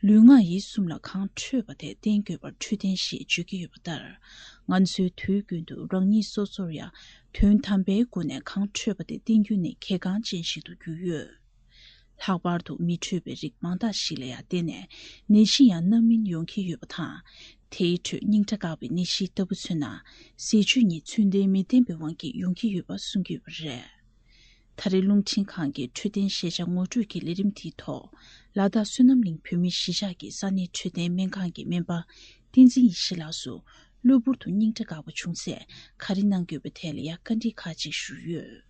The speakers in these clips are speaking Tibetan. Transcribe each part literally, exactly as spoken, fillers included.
ལུས་ངག་ཡིད་གསུམ་ལ་གང་འཕྲོད་པ་དེ་བསྟེན་དགོས་པར་འཕྲོད་བསྟེན་ཞེས་བརྗོད་ཀྱི་ཡོད་པ་ལྟར། ང་ཚོའི་དུས་རྒྱུན་དུ་རང་ཉིད་སོ་སོར་ཡང་དོན་དམ་པའི་སྒོ་ནས་གང་འཕྲོད་པ་དེ་བསྟེན་རྒྱུ་ནི་གལ་འགངས་ཅན་ཞིག་ཏུ་གྱུར་ཡོད། ལྷག་པར་དུ་མི་འཕྲོད་པའི་རིགས་མང་དག་ཞིག་ལ་ཡང་བརྟེན་ནས་ནད་གཞི་ཡང་རྣམ་སྨིན་ཡོང་གི་ཡོད་པ་དང་། དེའི་ཁྲོད་སྙིང་ཁྲག་འགག་པའི་ནད་གཞི་ལྟ་བུ་མཚོན་ན། ཟས་སྤྱོད་གཉིས་ཚུལ་ལྡན་མི་ལྡན་པའི་དབང་གིས་ཡོང་གི་ཡོད་པ་གསུང་གི་ཡོད་པ་རེད། ད་རེས་རླུང་འཕྲིན་ཁང་གི་འཕྲོད་བསྟེན་ཤེས་བྱ་ངོ་སྤྲོད་ཀྱི་ལས་རིམ་དེའི་ཐོག་ལ་དྭགས་བསོད་ནམས་གླིང་བོད་མིའི་གཞིས་ཆགས་ཀྱི་ས་གནས་འཕྲོད་བསྟེན་སྨན་ཁང་གི་སྨན་པ་བསྟན་འཛིན་ཡེ་ཤེས་ལགས་སུ། གློ་བུར་དུ་སྙིང་ཁྲག་འགག་པ་བྱུང་ཚེ་ག་རེ་གནང་དགོས་པའི་ཐད་ལ་ཡང་བཀའ་འདྲི་ཁག་ཅིག་ཞུས་ཡོད།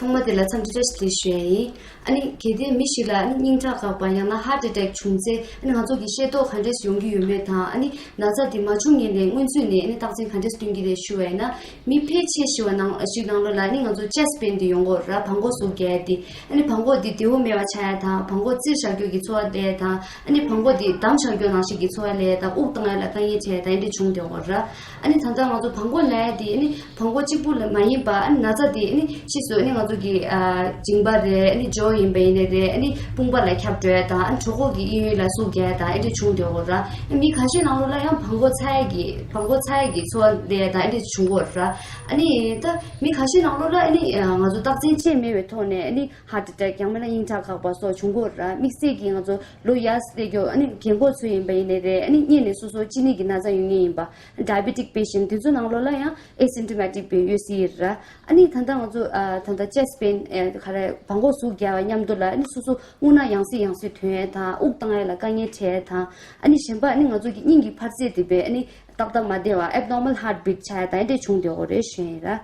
ཐོག་མ་དེ་ལ་འཚམས་འདྲི་བཀྲ་ཤིས་བདེ་ལེགས་ཞུ་ཡ་ཡིན། ཨ་ནི་གལ་ཏེ་མི་ཞིག་ལ་ཨ་ནི་སྙིང་ཁྲག་འགག་པ་ཡང་ན་heart attack བྱུང་ཚེ། ཨ་ནི་ང་ཚོ་གི་ཤེས་རྟོགས་ག་འདྲས་ཡོང་གི་ཡོད་མེད་དང་། ཨ་ནི་ན་ཚ་དེ་མ་བྱུང་སྔོན་ནས་སྔོན་ཚུད་ནས་ཨ་ནི་རྟགས་མཚན་ག་འདྲས་སྟོན་གྱི་རེད་ཞུ་བ་ཡིན་ན། མི་ཕལ་ཆེ་ཞིག་བ་ནང་ཞིག་ནང་ལོགས་ལ་ཨ་ནི་ང་ཚོ་chest pain དེ་ཡོང་གི་ཡོད་རེད། བྲང་ཁོག་ཟུག་རྒྱག་ཡ་དེ། ཨ་ནི་བྲང་ཁོག་དེ་བདེ་བོ་མེད་པ་ཆགས་ཡ་དང་། བྲང་ཁོག་བཙིར་བཞག་རྒྱུ་གི་ཚོར་བ་སླེབས་ཡ་དང་། ཨ་ནི་བྲང་ཁོག་དེ་བསྡམས་བཞག་རྒྱུ་ནང་བཞིན་གྱི་ཚོར་བ་སླེབས་ཡ་དང་། དབུགས་བཏང་ཡ་ལ་དཀའ་ངལ་འཕྲད་ཡ་དང་། ཨ་འདྲས་བྱུང་བསྡད་ཡོད་རེད། ཨ་ནི་ད་ལྟ་ང་ཚོ་བྲང་ཁོག་ན་ཡ་དེ་ཨ་ནི་བྲང་ཁོག་གཅིག་པུ་ལ་མ་ཡིན་པ། ཨ་ནི་ན་ཚ་དེ་ཨ་ནི་ཕྱིས་སུ་ཨ་ནི་ང་ཚོ་གི་ཨ་མཇིང་པ་རེད། ཨ་ནི་jaw ཡིན་པ་ཡིན་ནའི་རེད། ཨ་ནི་དཔུང་པ་ལ་ཁྱབ་འགྲོ་ཡ་དང་། ཨ་ནི་གྲོད་ཁོག་གི་དབྱིན་ཡུལ་ལ་ཟུག་རྒྱག་ཡ་དང་། ཨ་འདྲས་བྱུང་བསྡད་ཡོད་རེད། ཨ་མི་ཁ་ཤས་ནང་ལོགས་ལ་ཡང་བྲང་ཁོག་ཚ་ཡ་གི་བྲང་ཁོག་ཚ་ཡ་གི་ཚོར་བ་སླེབས་ཡ་དང་། ཨ་འདྲས་བྱུང་གི་ཡོད་རེད། ཨ་ནི་ད་མི་ཁ་ཤས་ནང་ལོགས་ལ་ཨ་ནི་ང་ཚོ་རྟགས་མཚན་ཅིག་མེད་པའི་ཐོག་ནས་ཨ་ནི་heart attack ཡང་མིན་ན་སྙིང་ཁྲག་འགག་པ་སོགས་བྱུང་གི་ཡོད་རེད། དམིགས་བསལ་གྱིས་ང་ཚོ་ལོ་ཡར་སླེབས་རྒྱུ། ཨ་ནི་རྒན་གོག་ཚོ་ཡིན་པ་ཡིན་ནའི་རེད། ཨ་ནི་སྔོན་ནས་སོ་སོ་གཅིན་སྙི་གི་ན་ཚ་ཡོད་མཁན་ཡིན་པ། diabetic patient དེ་ཚོ་ནང་ལོགས་ལ་ཡང་asymptomatic བའི་ཡོད་སྲིད་རེད། ཨ་ནི་ད་ལྟ་ང་ཚོ་ཨ་ད་ལྟ་chest pain ཨེ་ག་རེ་བྲང་ཁོག་ཟུག་རྒྱག་པ་མཉམ་དུ་ལ། ཨ་ནི་སོ་སོ་རྔུལ་ནག་ཡང་སེ་ཡང་སེ་ཐོན་ཡ་དང་། དབུགས་བཏང་ཡ་ལ་དཀའ་ངལ་འཕྲད་ཡ་དང་། ཨ་ནི་གཞན་པ་ཨ་ནི་ང་ཚོ་གི་སྙིང་གི་འཕར་ཚད་དེ་དཔེ་ཨ་ནི་ཏག་ཏག་མ་བདེ་བ། abnormal heartbeat ཆགས་ཡ་དང་། ཨ་འདྲས་བྱུང་བསྡད་ཡོད་རེད་ཞུ་ཡ་ཡིན་ར།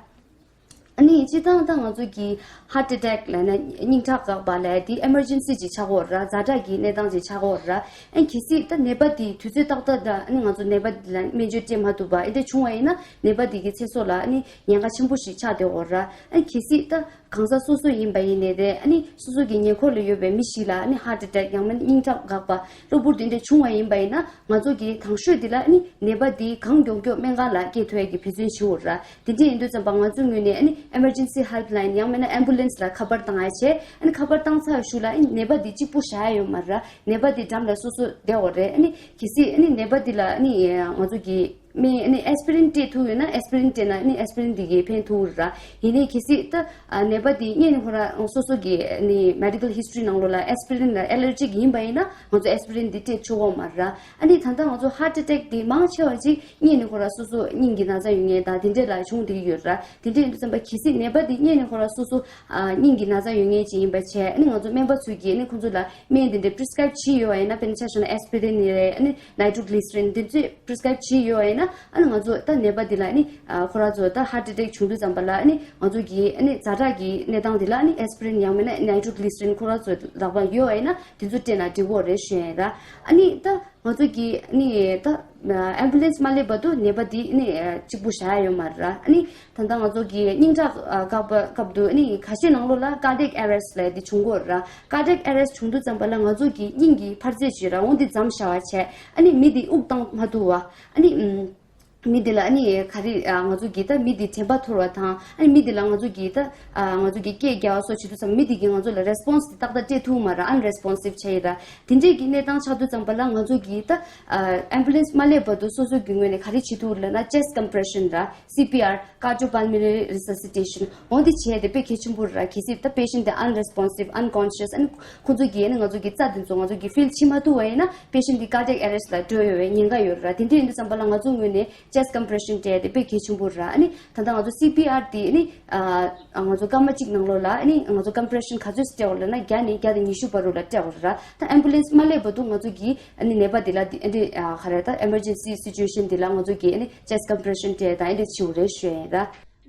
ཨ་ནི་སྤྱིར་བཏང་ད་ང་ཚོ་གི་heart attack ལབ་ན་སྙིང་ཁྲག་འགག་པ་ལབ་ཡ་དེ་emergency ཅིག་ཆགས་ཀྱི་ཡོད་རེད། ཛ་དྲག་གི་གནས་སྟངས་ཅིག་ཆགས་ཀྱི་ཡོད་རེད། ཨ་ནི་གལ་སྲིད་ད་ནད་པ་དེ་དུས་ཚོད་ཏག་ཏག་ད་ཨ་ནི་ང་ཚོ་ནད་པ་དེ་ལ་སྨན་བཅོས་སྤྲད་མ་ཐུབ་པ་ཨེ་འདྲ་བྱུང་བ་ཡིན་ན། ནད་པ་དེ་གི་ཚེ་སྲོག་ལ་ཨ་ནི་ཉེན་ཁ་ཆེན་པོ་ཞིག་ཆགས་བསྡད་ཡོད་རེད། ཨ་ནི་གལ་སྲིད་ད་གང་ཟག་སོ་སོ་ཡིན་པ་ཡིན་ནའི་རེད། ཨ་ནི་སོ་སོ་གི་ཉེ་འཁོར་ལ་ཡོད་པའི་མི་ཞིག་ལ་ཨ་ནི་heart attack ཡང་མིན་སྙིང་ཁྲག་འགག་པ་གློ་བུར་དུ་འདྲ་བྱུང་བ་ཡིན་པ་ཡིན་ན། ང་ཚོ་གིས་དང་ཤོས་འདི་ལ་ཨ་ནི་ནད་པ་འདི་གང་མགྱོགས་མགྱོགས་སྨན་ཁང་ལ་སྐྱེལ་ཐུབ་ཡ་གི་འབད་བརྩོན་བྱེད་དགོས་རེད། དེ་འདྲ་ཡིན་དུས་ཙམ་པ་ང་ཚོའི་ངོས་ནས་ཨ་ནི་emergency helpline ཡང་མིན་ན་ambulance ལ་ཁ་པར་བཏང་ཡ་བྱས། ཨ་ནི་ཁ་པར་བཏང་ཚར་གཞུག་ལ་ཨ་ནི་ནད་པ་འདི་གཅིག་པུ་བཞག་ཡ་ཡོད་མ་རེད། ནད་པ་འདི་འགྲམ་ལ་སོ་སོ་བསྡད་དགོས་རེད། ཨ་ནི་གལ་སྲིད་ཨ་ནི་ནད་པ་འདི་ལ་ཨ་ནི་ང་ཚོ་གིས་སྨན་ཨ་ནི་aspirin སྤྲད་ཐུབ་ཡོད་ན་aspirin སྤྲད་ན་ཨ་ནི་aspirin འདི་གིས་ཕན་ཐུབ་རེད། ཡིན་ནའི་གལ་སྲིད་ད་ཨ་ནད་པ་འདི་སྔོན་ནས་ཁོ་རང་སོ་སོ་གི་ཨ་ནི་medical history ནང་ལོགས་ལ་aspirin ལ་allergic ཡིན་པ་ཡིན་ན་ང་ཚོ་aspirin འདི་སྤྲད་ཆོག་གི་མ་རེད། ཨ་ནི་ད་ལྟ་ང་ཚོ་heart attack འདི་མང་ཆེ་བ་ཅིག་སྔོན་ནས་ཁོ་རང་སོ་སོ་སྙིང་གི་ན་ཚ་ཡོད་མཁན་དང་དེ་འདྲས་ལ་བྱུང་བསྡད་ཀྱི་ཡོད་རེད། དེ་འདྲས་ཡིན་དུས་ཙམ་པ་གལ་སྲིད་ནད་པ་འདི་སྔོན་ནས་ཁོ་རང་སོ་སོ་ཨ་སྙིང་གི་ན་ཚ་ཡོད་མཁན་ཅིག་ཡིན་པ་བྱས། ཨ་ནི་ང་ཚོ་སྨན་པ་ཚོས་ཀྱིས་ཨ་ནི་ཁོ་ཚོ་ལ་སྨན་དེ་འདྲས་prescribe བྱས་ཡོད་པ་ཡིན་ན། དཔེར་ན་ཆ་བཞག་ན་aspirin ནི་རེད། ཨ་ནི་nitroglycerin དེ་ཚོས་prescribe བྱས་ཡོད་པ་ཡིན་ན། ཨ་ནི་ང་ཚོ་ད་ནད་པ་འདི་ལ་ཨ་ནི་ཨ་ཁོ་རང་ཚོ་ད་heart attack བྱུང་དུས་ཙམ་པ་ལ་ཨ་ནི་ང་ཚོ་གིས་ཨ་ནི་ཛ་དྲག་གི་གནས་སྟངས་འདི་ལ་ཨ་ནི་aspirin ཡང་མིན་ན་nitroglycerin ཁོ་རང་ཚོ་ལག་པ་ཡོད་པ་ཡིན་ན་དེ་ཚོ་སྤྲད་ན་འགྲིག་གི་རེད་ཞུ་ཡ་ཡིན་ར། ཨ་ནི་ད་ང་ཚོ་གིས་ཨ་ནི་ད་ambulance མ་སླེབས་བར་དུ་ནད་པ་འདི་ཨ་ནི་གཅིག་པུ་བཞག་ཡ་ཡོད་མ་རེད། ཨ་ནི་ད་ལྟ་ང་ཚོ་གིས་སྙིང་ཁྲག་ཨ་འགག་པ་སྐབས་དུ་ཨ་ནི་ཁ་ཤས་ནང་ལོགས་ལ་cardiac arrest ལབ་ཡ་འདི་བྱུང་གི་ཡོད་རེད། cardiac arrest བྱུང་དུས་ཙམ་པ་ལ་ང་ཚོ་གིས་སྙིང་གི་འཕར་ཚད་ཅིག་ར་འོང་འདི་མཚམས་བཞག་པ་བྱས། ཨ་ནི་མི་འདི་དབུགས་བཏང་མ་ཐུབ་པ། ཨ་ནི་ཨམ་མི་འདི་ལ་ཨ་ནི་ག་རེ་ཨ་ང་ཚོ་གིས་ད་མི་འདི་དྲན་པ་འཐོར་བ་དང་། ཨ་ནི་མི་འདི་ལ་ང་ཚོ་གིས་ད་ཨ་ང་ཚོ་གིས་སྐད་རྒྱག་པ་སོགས་བྱེད་དུས་ཙམ་མི་འདི་གིས་ང་ཚོ་ལ་response འདི་ཏག་ཏག་སྤྲད་ཐུབ་མ་རེད། unresponsive བྱས་ཡོད་ར། དེ་འདྲས་ཀྱི་གནས་སྟངས་ཆགས་དུས་ཙམ་པ་ལ་ང་ཚོ་གིས་ད་ཨ་ambulance མ་སླེབས་བར་དུ་སོ་སོ་གི་ངོས་ནས་ག་རེ་བྱེད་ཐུབ་ལབ་ན་chest compression ར། C P R cardiopulmonary resuscitation འོ་འདི་བྱས་ཏེ་དཔེ་གལ་ཆེན་པོ་རེད། གལ་སྲིད་ད་patient དེ་unresponsive unconscious ཨ་ནི་ཁོ་ཚོ་གིས་ཨ་ནི་ང་ཚོ་གི་རྩ་དེ་ཚོ་ང་ཚོ་གིས་feel བྱེད་མ་ཐུབ་པ་ཡིན་ན་patient དེ་cardiac arrest ལ་འགྲོ་ཡོང་བའི་ཉེན་ཁ་ཡོད་རེད། དེ་འདྲ་ཡིན་དུས་ཙམ་པ་ལ་ང་ཚོ་ངོས་ནས་chest compression སྤྲད་དེ་དཔེ་གལ་ཆེན་པོ་རེད། ཨ་ནི་ད་ལྟ་ང་ཚོ་C P R དེ་ཨ་ནི་ཨ་ང་ཚོ་སྐར་མ་གཅིག་ནང་ལོགས་ལ་ཨ་ནི་ང་ཚོ་compression ག་ཚོད་སྤྲད་དགོས་ལབ་ན་བརྒྱ་ནས་བརྒྱ་དང་ཉི་ཤུ་བར་དུ་ལ་སྤྲད་དགོས་རེད། ད་ambulance མ་སླེབས་བར་དུ་ང་ཚོ་གིས་ཨ་ནི་ནད་པ་དེ་ལ་དེ་ཨ་ནི་ཨ་ག་རེ་ད་emergency situation དེ་ལ་ང་ཚོ་གིས་ཨ་ནི་chest compression སྤྲད་དང་ཨ་འདྲ་བྱེད་དགོས་རེད་ཞུ་ཡ་ཡིན་ར།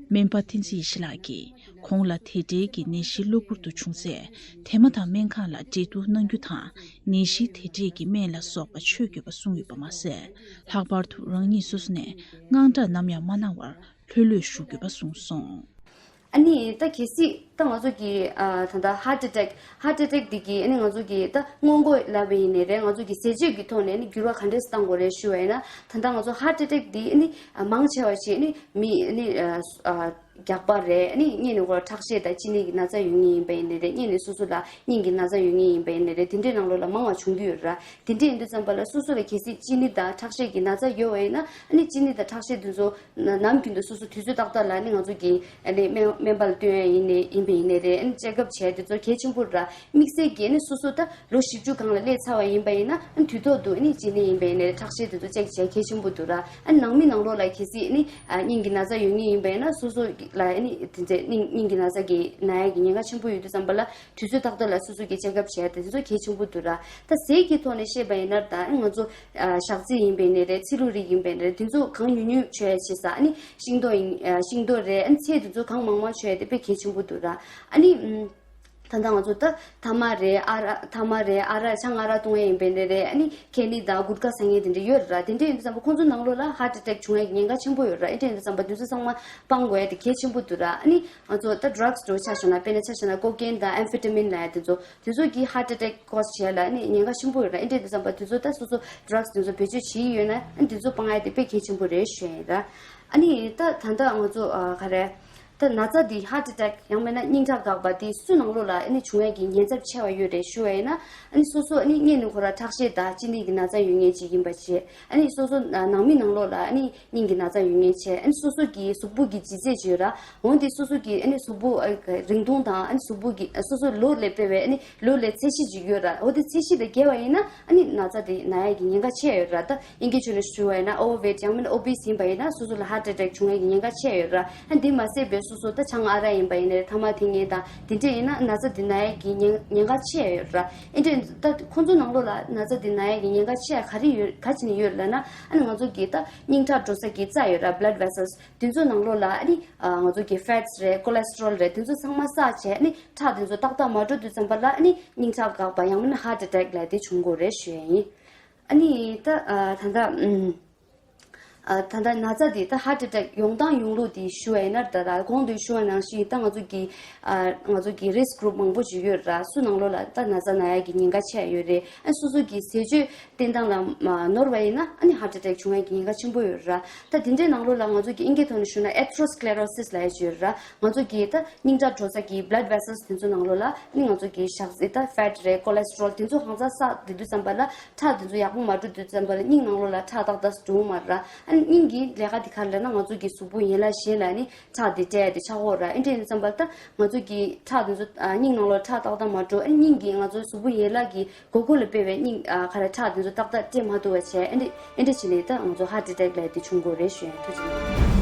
སྨན་པ་བསྟན་འཛིན་ཡེ་ཤེས་ལགས་ཀྱིས་གོང་ལ་དེ་འབྲེལ་གྱི་ནད་གཞི་གློ་བུར་དུ་བྱུང་ཚེ་དེ་མ་ཐག་སྨན་ཁང་ལ་འབྲེལ་གཏུག་གནང་རྒྱུ་དང་། ནད་གཞི་དེ་འབྲེལ་གྱི་སྨན་ལ་སོགས་པ་མཆོད་དགོས་པ་གསུངས་ཡོད་པ་མ་ཟད། ལྷག་པར་དུ་རང་ཉིད་སོ་སོ་ནས་དངངས་སྐྲག་ནམ་ཡང་མ་གནང་བར་ལྷོད་ལྷོད་བཞུགས་དགོས་པ་གསུངས་སོང་། ཨ་ནི་ད་གལ་སྲིད་ད་ང་ཚོ་གི་ཨ་ད་ལྟ་heart attack heart attack འདི་གི་ཨ་ནི་ང་ཚོ་གི་ད་སྔོན་འགོག་ལབ་པ་ཡིན་ནའི་རེད། ང་ཚོ་གི་ཟས་བཅད་ཀྱི་ཐོག་ནས་ཨ་ནི་འགྱུར་བ་ག་འདྲས་གཏང་དགོས་རེད་ཞུ་བ་ཡིན་ན། ད་ལྟ་ང་ཚོ་heart attack འདི་ཨ་ནི་ཨ་མང་ཆེ་བ་ཞིག་ཨ་ནི་མི་ཨ་ནི་ཨ་ཨ་ རྒྱགས་པ་རེད། ཨ་ནི་གཉིད་ནས་ཁོ་ཁྲག་ཤེད་དང་གཅིན་སྙི་གི་ན་ཚ་ཡོད་མཁན་ཡིན་པ་ཡིན་ནའི་རེད། གཉིད་ནས་སོ་སོ་ལ་སྙིང་གི་ན་ཚ་ཡོད་མཁན་ཡིན་པ་ཡིན་ནའི་རེད། དེ་འདྲའི་ནང་ལོགས་ལ་མང་བ་བྱུང་གི་ཡོད་ར། དེ་འདྲ་ཡིན་དུས་ཙམ་པ་ལ་སོ་སོ་ལ་གལ་སྲིད་གཅིན་སྙི་དང་ཁྲག་ཤེད་ཀྱི་ན་ཚ་ཡོད་པ་ཡིན་ན། ཨ་ནི་གཅིན་སྙི་དང་ཁྲག་ཤེད་དེ་ཚོ་ན་ནམ་རྒྱུན་དུ་སོ་སོ་དུས་ཚོད་ཏག་ཏག་ལ་ཨ་ནི་ང་ཚོ་གི་ཨ་ནི་སྨན་སྨན་པ་ལ་སྟོན་ཡ་ཡིན་ནའི་ཡིན་པ་ཡིན་ནའི་རེད། ཨ་ནི་ཅེག་ཨབ་བྱས་དེ་ཚོ་གལ་ཆེན་པོ་ར། དམིགས་བསལ་གྱི་ཨ་ནི་སོ་སོ་ད་ལོ་བཞི་བཅུ་སྒང་ལ་སླེབས་ཚར་བ་ཡིན་པ་ཡིན་ན། ཨ་ནི་དུས་ཐོག་ཏུ་ཨ་ནི་གཅིན་སྙི་ཡིན་པ་ཡིན་ནའི་རེད། ཁྲག་ཤེད་དེ་ཚོ་ཅེག་བྱས་གལ་ཆེན་པོ་འདུག་ར། ཨ་ནི་ནང་མི་ནང་ལོགས་ལ་གལ་སྲིད་ཨ་ནི་ཨ་སྙིང་གི་ན་ཚ་ཡོད་མཁན་ཡིན་པ་ཡིན་ན། སོ་སོ་ལ་ཨ་ནི་དེ་ཚོ་སྙིང་སྙིང་གི་ན་ཚ་གི་ན་ཡ་གི་ཉེན་ཁ་ཆེན་པོ་ཡོད་དུས་ཙམ་པ་ལ་དུས་ཚོད་ཏག་ཏག་ལ་སོ་སོ་གི་ཅེག་ཨབ་བྱས་ཏེ་དེ་ཚོ་གལ་ཆེན་པོ་འདུག་ར། ད་ཟས་ཀྱི་ཐོག་ནས་བཤད་པ་ཡིན་ན། ད་ང་ཚོ་ཨ་ཞག་རྩི་ཡིན་པ་ཡིན་ནའི་རེད། ཚིལ་ལུ་རིགས་ཡིན་པ་ཡིན་ནའི་རེད། དེ་ཚོ་གང་ཉུང་ཉུང་མཆོད་ཡ་བྱེད་ས། ཨ་ནི་ཤིང་ཏོག་ཡིན་ཨ་ཤིང་ཏོག་རེད། ཨ་ནི་ཚལ་དེ་ཚོ་གང་མང་མང་མཆོད་ཡ་དེ་དཔེ་གལ་ཆེན་པོ་འདུག་ར། ཨ་ནི་ཨམ། ད་ལྟ་ང་ཚོ་ད་ཐ་མག་རེད། ཨ་རག་ཐ་མག་རེད། ཨ་རག་ཆང་ཨ་རག་བཏུང་ཡ་ཡིན་པ་ཡིན་ནའི་རེད། ཨ་ནི་ཁེ་ནི་དང་གུར་ཁ་ཟ་མཁན་དེ་འདྲ་ཡོད་ར། དེ་འདྲ་ཡིན་དུས་ཙམ་པ་ཁོང་ཚོ་ནང་ལོགས་ལ་ཧར་ཊི་ཨེ་ཊེག་བྱུང་ཡ་གི་ཉེན་ཁ་ཆེན་པོ་ཡོད་ར། ཨེ་འདྲ་ཡིན་དུས་ཙམ་པ་དེ་ཚོ་ཚང་མ་སྤང་དགོས་ཡ་དེ་གལ་ཆེན་པོ་འདུག་ར། ཨ་ནི་ང་ཚོ་ད་ཌྲག་སི་འདྲ་བོ་ཆ་བཞག་ན། དཔེར་ན་ཆ་བཞག་ན་ཀོ་ཀེན་དང་ཨེམ་ཕེ་ཊ་མིན་ལབ་ཡ་དེ་ཚོ། དེ་ཚོ་གིས་ཧར་ཊི་ཨེ་ཊེག་ཀོ་སི་བྱེད་ཡ་ལ་ཨ་ནི་ཉེན་ཁ་ཆེན་པོ་ཡོད་ར། ཨེ་འདྲ་ཡིན་དུས་ཙམ་པ་དེ་ཚོ་ད་སོ་སོ་ཌྲག་སི་དེ་ཚོ་བེད་སྤྱོད་བྱེད་ཀྱི་ཡོད་ན། ཨ་ནི་དེ་ཚོ་སྤང་ཡ་དེ་དཔེ་གལ་ཆེན་པོ་རེད་ཞུ་ཡ་ཡིན་ར། ཨ་ནི་ད་ད་ལྟ་ང་ཚོ་ཨ་ག་རེ། ད་ན་ཚ་འདི་ཧར་ཊི་ཨེ་ཊེག་ཡང་མིན་ན་སྙིང་ཁྲག་འགག་པ་འདི་སུ་ནང་ལོགས་ལ་ཨ་ནི་བྱུང་ཡ་གི་ཉེན་ཚབས་ཆེ་བ་ཡོད་རེད་ཞུ་བ་ཡིན་ན། ཨ་ནི་སོ་སོ་ཨ་ནི་གཉིད་ནས་ཁོ་ར་ཁྲག་ཤེད་དང་གཅིན་སྙི་གི་ན་ཚ་ཡོད་མཁན་ཅིག་ཡིན་པ་བྱས། ཨ་ནི་སོ་སོ་ནང་མི་ནང་ལོགས་ལ་ཨ་ནི་སྙིང་གི་ན་ཚ་ཡོད་མཁན་བྱས། ཨ་ནི་སོ་སོ་གི་གཟུགས་པོ་གི་ལྗིད་ཚད་ཅིག་ཡོད་ར། འོན་ཏེ་སོ་སོ་གི་ཨ་ནི་གཟུགས་པོ་ཨ་རིང་ཐུང་དང་། ཨ་ནི་གཟུགས་པོ་གི་ཨ་སོ་སོ་ལོ་ལས་སྤེལ་བའི་ཨ་ནི་ལོ་ལས་ཚད་གཞི་ཅིག་ཡོད་ར། འོ་དེ་ཚད་གཞི་ལས་བརྒལ་བ་ཡིན་ན་ཨ་ནི་ན་ཚ་དེ་ན་ཡ་གི་ཉེན་ཁ་ཆེ་ཡོད་ར། ད་དབྱིན་སྐད་ཆོས་ནས་ཞུ་བ་ཡིན་ན་ཨོ་ཝེར་ཊི་ཡང་མིན་ན་ཨོ་བི་སི་ཡིན་པ་ཡིན་ན་སོ་སོ་ལ་ཧར་ཊི་ཨེ་ཊེག་བྱུང་ཡ་གི་ཉེན་ཁ་ཆེ་ཡོད་ར། ཨ་འདི་མ་ཟད་པའི་སོ་སོ་ད་ཆང་ཨ་རག་ཡིན་པ་ཡིན་ན་རེད། ཐ་མག་འཐེན་མཁན་དང་དེ་འདྲ་ཡིན་ན་ན་ཚ་དེ་ན་ཡ་གི་ཉེན་ཉེན་ཁ་ཆེ་ཡོད་ར། ཨེ་འདྲ་ད་ཁོང་ཚོ་ནང་ལོགས་ལ་ན་ཚ་དེ་ན་ཡ་གི་ཉེན་ཁ་ཆེ་ཡ་ག་རེ་ཡོད་ག་ཅི་ནས་ཡོད་ལབ་ན། ཨ་ནི་ང་ཚོ་གི་ད་སྙིང་ཁྲག་འགྲོ་ས་གི་རྩ་ཡོད་ར། བྷི་ལཌ་ཝེ་སེལ་སི། དེ་ཚོ་ནང་ལོགས་ལ་ཨ་ནི་ཨ་ང་ཚོ་གི་ཕེ་ཊི་སི་རེད། ཀོ་ལེ་སི་ཊི་རོལ་རེད། དེ་ཚོ་ཚང་མ་བསགས་བྱས་ཨ་ནི་ཁྲག་དེ་ཚོ་ཏག་ཏག་མ་འགྲོ་དུས་ཙམ་པ་ལ་ཨ་ནི་སྙིང་ཁྲག་འགག་པ་ཡང་མིན་ན་ཧར་ཊི་ཨེ་ཊེག་ལབ་དེ་བྱུང་གི་རེད་ཞུ་ཡ་ཡིན། ཨ་ནི་ད་ཨ་ད་ལྟ་ཨམ་ཨ་ད་ལྟ་ན་ཚ་དེ་ད་ཧར་ཊི་ཨེ་ཊེག་ཡོང་སྟངས་ཡོང་ལུགས་དེ་ཞུ་བ་ཡིན་ན། ད་ད་གོང་དུ་ཞུ་བ་ནང་བཞིན་ད་ང་ཚོ་གི་ཨ་ང་ཚོ་གི་རིསི་ཀི་གུ་རུབ་མང་པོ་ཞིག་ཡོད་ར། སུ་ནང་ལོགས་ལ་ད་ན་ཚ་ན་ཡ་གི་ཉེན་ཁ་ཆེ་ཡ་ཡོད་རེད། ཨ་སོ་སོ་གི་ཟས་སྤྱོད་བསྟེན་སྟངས་ལ་མ་ནོར་བ་ཡིན་ན་ཨ་ནི་ཧར་ཊི་ཨེ་ཊེག་བྱུང་ཡ་གི་ཉེན་ཁ་ཆེན་པོ་ཡོད་ར། ད་དེ་འདྲའི་ནང་ལོགས་ལ་ང་ཚོ་གི་དབྱིན་སྐད་ཐོག་ནས་ཞུ་ན་ཨེ་ཐི་རོ་སི་ཀི་ལེ་རོ་སིས་ལབ་ཡ་ཅིག་ཡོད་ར། ང་ཚོ་གི་ད་སྙིང་ཁྲག་འགྲོ་ས་གི་བྷི་ལཌ་ཝེ་སེལ་སི་དེ་ཚོ་ནང་ལོགས་ལ་ཨ་ནི་ང་ཚོ་གི་ཞག་རྩི་ད་ཕེ་ཊི་རེད། ཀོ་ལེ་སི་ཊི་རོལ་དེ་ཚོ་གང་ཚ་བསགས་བསྡད་དུས་ཙམ་པ་ལ་ཁྲག་དེ་ཚོ་ཡག་པོ་མ་འགྲོ་དུས་ཙམ་པ་ལ་སྙིང་ནང་ལོགས་ལ་ཁྲག་ཏག་ཏག་འགྲོ་གི་མ་རེད་ར། ཨ་ནི་སྙིང་གི་ལས་ཀ་དེ་ག་རེ་ལབ་ན་ང་ཚོ་གི་གཟུགས་པོ་ཡན་ལག་གཞན་ལ་ཨ་ནི་ཁྲག་དེ་སྤྲད་ཡ་དེ་ཆགས་ཀྱི་ཡོད་ར། ཨེ་འདྲ་ཡིན་དུས་ཙམ་པ་ལ་ད་ང་ཚོ་གི་ཁྲག་དེ་ཚོ་ཨ་སྙིང་ནང་ལོགས་ཁྲག་ཏག་ཏག་མ་འགྲོ། ཨ་སྙིང་གིས་ང་ཚོ་གཟུགས་པོ་ཡན་ལག་གི་དགོས་མཁོ་ལ་དཔག་པའི་སྙིང་ཨ་ག་རེ་ཁྲག་དེ་ཚོ་ཏག་ཏག་སྤྲད་མ་ཐུབ་པ་བྱས། ཨེ་འདྲ་ཨེ་འདྲ་བྱས་ནས་ད་ང་ཚོ་ཧར་ཊི་ཨེ་ཊེག་ལབ་ཡ་དེ་བྱུང་གི་ཡོད་རེད་ཞུ་ཡ་ཡིན། ཐུགས་རྗེ་གནང་།